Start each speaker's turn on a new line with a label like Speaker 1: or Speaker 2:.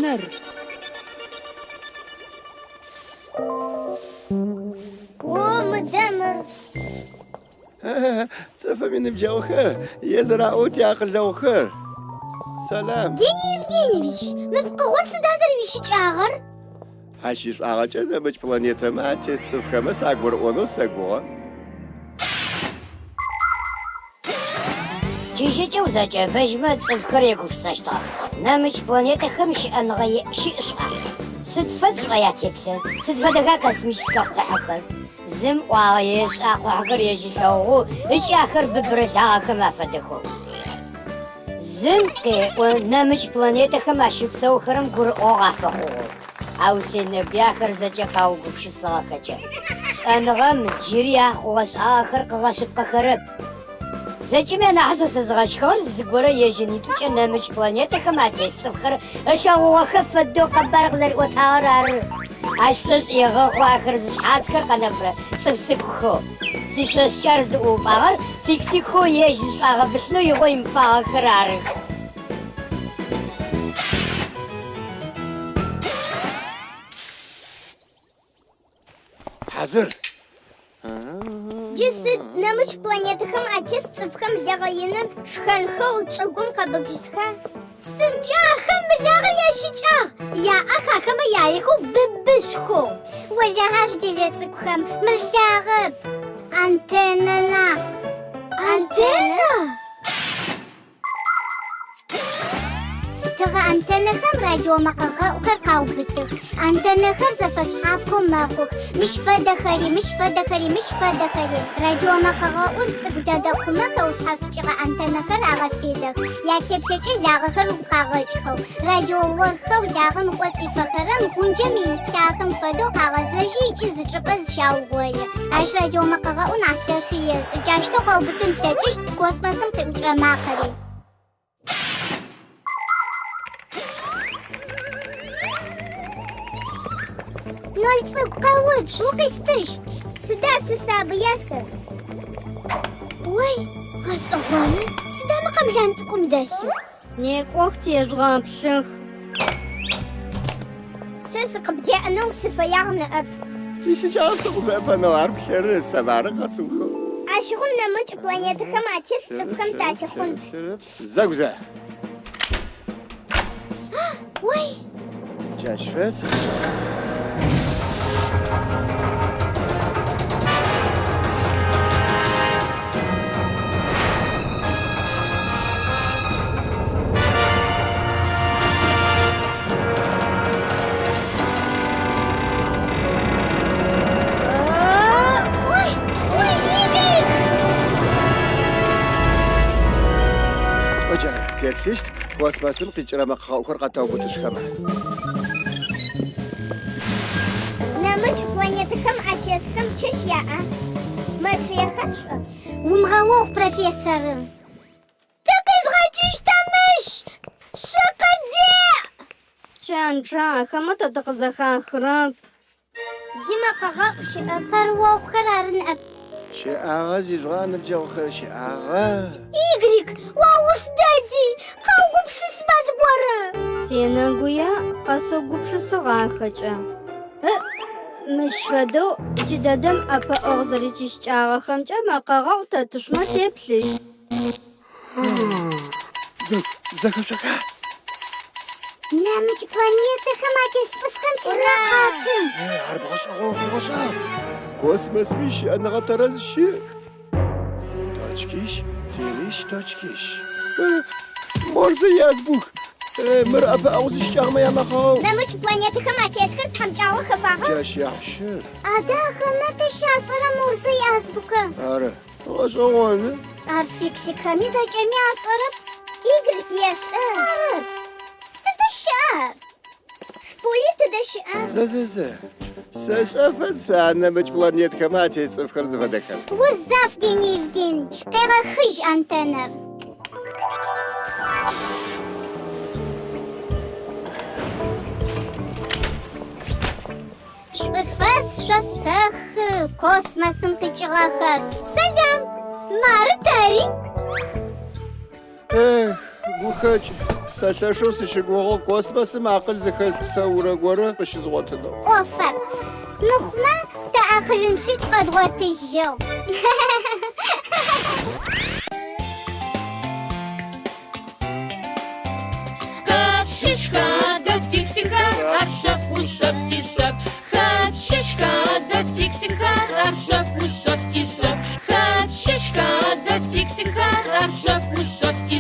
Speaker 1: Антеннэр.
Speaker 2: О, мыдэ мыр!
Speaker 3: Цӏыфым иныбджэгъухэр, е зэраӏоу тиакъылэгъухэр. Сэлам!
Speaker 2: Гений Евгеньевич, мы пкъыгъор сыда зэрэуищыкӏагъэр?
Speaker 3: Ащ ишӏуагъэкӏэ нэмыкӏ планетэмэ атес цӏыфхэмэ сагурыӏонэу сэгугъэ.
Speaker 4: Чыжьэкӏэ узэкӏэбэжьмэ, цӏыфхэр егупшысэщтыгъэх. Нэмыкӏ планетэхэм щыӏэныгъэ щыӏ шъуӏа? Сыд фэд шъуӏа ятеплъэ? Сыд фэдэха космическэ къухьэхэр? Зым ӏуагъэ ешӏы а къухьэхэр ежь ылъэгъугъэу ыкӏи ахэр быбырэ лагъэхэм афэдэхэу. Зым къеӏо нэмыкӏ планетэхэм ащыпсэухэрэм гурыӏогъу афэхъугъэу. Ау сенэгуе ахэр зэкӏэ къаугупшысыгъэхэкӏэ. Шӏэныгъэм джыри а хъугъэ-шӏагъэхэр къыгъэшъыпкъэхэрэп. Зэкӏэми анахьэу сэ сызыгъэщхыгъэр зыгорэ ежь ынитӏукӏэ нэмыкӏ планетэхэм атес цӏыфхэр ылъэгъугъэхэ фэдэу къэбар къызэриӏотагъэр ары. Ащ пшӏошъ егъэхъу ахэр зышъхьацхэр къэнэфырэ цӏыф цӏыкӏухэу. Сишӏошӏкӏэ ар зыӏуупӏагъэр фиксикхэу ежь зышӏуагъэбылъынэу игъо имыфагъэхэр арых.
Speaker 3: Хьазыр.
Speaker 2: Джы сыд нэмыкӏ планетэхэм атес цӏыфхэм лэгъэ иныр шхэнхэу чӏыгум къэбыбыщтха? Сыдкӏэ ахэм мы лагъэр ящыкӏагъ? Яӏэх ахэмэ яехэу быбышъухэу. Олахьэ шъу делэ цӏыкӏухэм, мыр лагъэп, антеннэ нахь. Антеннэ? Тыгъэ антеннэхэм радиомэкъэгъэӏухэр къаубытых. Антеннэхэр зэфэшъхьафхэу мэхъух, мыщ фэдэхэри, мыщ фэдэхэри, мыщ фэдэхэри. Радиомэкъэгъэӏур цӏыкӏу дэдэ хъумэ хэушъхьафыкӏыгъэ антеннэхэр агъэфедэх, ятеплъэкӏэ лагъэхэр угу къагъэкӏхэу. Радиоорхэу лагъэм ыкӏоцӏ ифэхэрэм гъунджэм иплъахэм фэдэу къагъэзэжьы ыкӏи зы чӏыпӏэ зыщаугъои. Ащ радиомэкъэгъэӏу нахь лъэшы ешӏы, джащтэу къэубытын плъэкӏыщт космосым къиӏукӏырэ макъэри. Ноль цӏыкӏу, къэуцу, укъистыщт. Сыда сысабыя сэ? Ой, гъэшӏэгъоны, сыда мы къэмлан цӏыкӏум дэлъыр?
Speaker 1: Некӏох, тежъугъэплъых.
Speaker 2: Сэ сыкъыбдеӏэнэу сыфэягъ ныӏэп.
Speaker 3: Ищыкӏагъэп сыкъыбдэӏэпэнэу, ар плъыры, сэ мары къэсыухыгъ.
Speaker 2: Ащыгъум нэмыкӏ планетэхэм атес цӏыфхэм талъыхъун.
Speaker 3: Зэгу зэ.
Speaker 2: Ой!
Speaker 3: Джащ фэд.
Speaker 2: Ой! Ой, Игорь!
Speaker 3: Кӏо, теплъыщт космосым къикӏырэ мэкъэгъэӏухэр къэтэубытышъухэмэ.
Speaker 2: Нэмыкӏ планетэхэм атесхэм чэщ яӏа? Мэчъыеха шъуӏо? Умыгъэогъу, профессорым. Тыкъижъугъэкӏыщта мыщ? Шъукъыдеӏ!
Speaker 1: Пкӏэнчъэ, ахэмэ тэ тыкъызэхахырэп.
Speaker 2: Зи мэкъэгъэӏу щыӏэп. Пэрыохъухэр ары ныӏэп.
Speaker 3: Щыӏагъэ зижъугъаӏ, ныбджэгъухэр, щыӏагъэ.
Speaker 2: Игрек, уауш дэди, къэугупшысба зыгорэ.
Speaker 1: Сенэгуе къэсыугупшысыгъахэкӏэ. Ыӏ, мыщ фэдэу джыдэдэм ӏэпыӏэгъу зэрэтищыкӏагъэхэмкӏэ мэкъэгъэӏу тэтышъумэ теплъыщт.
Speaker 3: Зэхэшъоха?
Speaker 2: Нэмыкӏ планетэхэм атес цӏыфхэм симакъэ аты.
Speaker 3: Ар бгъэшӏэгъон хъугъэшӏагъ. Космосми щыӏэныгъэ тэрэз щыӏ. Точкищ, тирищ, точкищ. Морзе иазбук. Мыр ӏэпыӏэгъу зищыкӏагъэмэ ямэкъэгъэӏу.
Speaker 2: Нэмыкӏ планетэхэм атесхэр тхьамыкӏагъо хэфагъэх.
Speaker 3: Джащ яхьщыр.
Speaker 2: Адэ ахэмэ тэ щашӏэрэ Морзе иазбукэ?
Speaker 3: Ары. Гъэшӏэгъоны.
Speaker 2: Ар фиксикхэми зэкӏэми ашӏэрэп. Игорь ешӏэ. Арэп. Тыдэ щыӏа ар? Шпули тыдэ щыӏа?
Speaker 3: Зэ, зэ, зэ. Сэшӏэ фэд сэ а нэмыкӏ планетхэмэ атет цӏыфхэр зыфэдэхэр.
Speaker 2: Узаф, Гений Евгеньевич, къегъэхыжь антеннэр. Шӏуфэс шъосэхы, космосым къикӏыгъэхэр. Сэлам! Мары тэри!
Speaker 3: Эх, Гухэкӏ, сэ лъэшэу сыщыгугъыгъ космосым акъыл зыхэлъ псэурэ горэ къыщызгъотынэу.
Speaker 2: ӏофэп. Мыхъумэ, тэ акъылынчъитӏу къэдгъотыжьыгъ.
Speaker 5: Хэт щыщха адэ фиксикхэр, ар шъэф ушъэф тишъэф. Хэт щыщха адэ фиксикхэр, ар шъэф ушъэф тишъэф. Хэт щыщха адэ фиксикхэр, ар шъэф ушъэф тишъэф.